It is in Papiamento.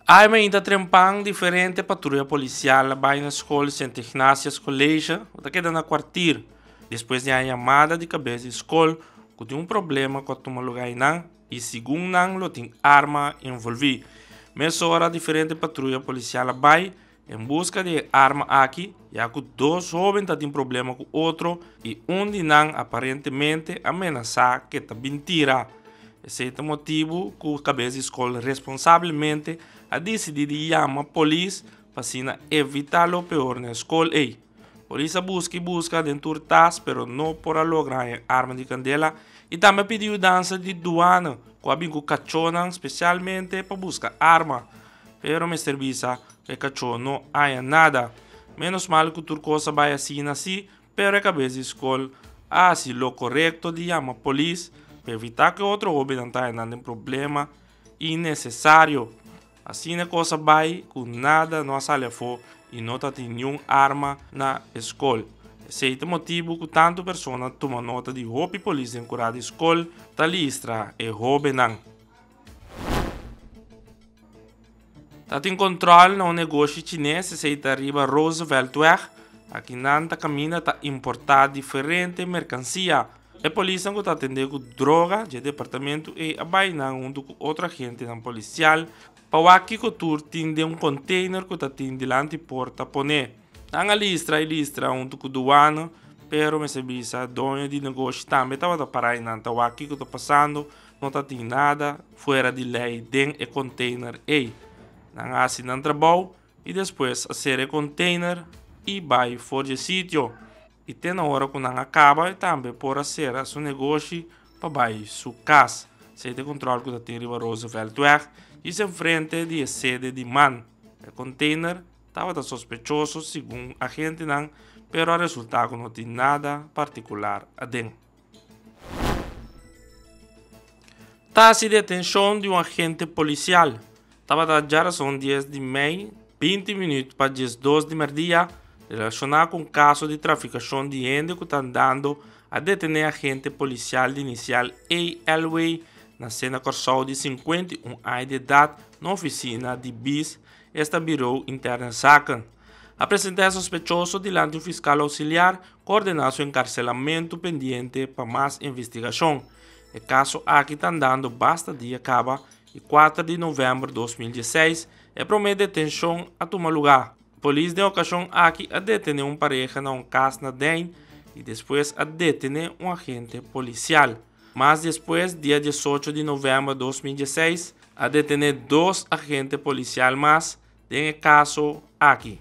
Ai mainta trempan diferente patruya polisial a bai na skol Sint Ignatius College ku ta keda na Kwartier despues di a yamada di kabes di skol ku tin un problema ku a tuma luga einan i segun nan lo tin arma envolvi. Mesora diferente patruya polisial a bai en buska di e arma aki ya ku dos hoben ta tin problema ku otro i un di nan aparentemente a menasa ke ta bin tira. Esei ta motibu ku kabes di skol responsablemente a disidí di yama polis pa asina evitá lo peor na e skol ei. Polis a buska i buska den tur tas pero no por a logra haña arma di kandela i tambe a pidi yudansa di duana ku a bin ku kachónan spesialmente pa buska arma. Pero mester bisa ku e kachó no haña nada. Ménos mal ku tur kos a bai asina si Pero e kabes di skol a hasi lo korekto di yama polis pa evitá ku e otro hóbennan ta haña nan den problema innesesario. Asina e kos a bai ku nada no a sali afó i no ta tin niun arma na e skol. Esei ta motibu ku tantu persona tuma nota di hopi polis den kurá di skol ta listra e hóbennan. Ta tin control na un negoshi chines, esey ta riba Rooseveltweg. Aki nan ta caminda ta importa diferente mercancia. E polisnan cu ta atende cu droga dje departamento ey a bay nan hunto cu otro agentenan policial pa wak kico tur tin den un container cu ta tin dilanti porta pone. Nan a listra y listra hunto cu douane, pero mester bisa doño di negoshi tambe tabata para y nan ta wak kico ta pasando. No ta tin nada fuera di lei den e container ei. Nan a hasi nan trabou y despues a sera e container y bai for dje sitio. Y te na ora cu nan a caba e tambe por a sera su negoshi pa bai su cas. Esei ta e control cu ta tin riba Rooseveltweg djis enfrente di e sede di man. E container tabata sospechoso segun agentenan pero a resulta cu no tin nada particular aden. Ta hasi detenshon di un agente polisial. Tabata djarason dies di mei, 20 minüt pa 12 di mèrdia, relashoná ku un kaso di trafikashon di hende ku ta andando a detené agente polisial di inisial ALW na Sena Kòrsou di 51 aña di edat na ofisina di bis esta Bureau Interne Zaken. A presentá e sospechoso dilanti un fiskal ousiliar ku ordená su enkarselamentu pendiente pa mas investigashon. E kaso aki ta andando basta dia kaba i kuater di novèmber 2016 e promé detenshon a tuma lugá. Polis den okashon aki a detené un pareha na un kas na Dein i despues a detené un agente polisial. Mas despues, dia 18 di novèmber 2016, a detené dos agente polisial mas den e kaso aki.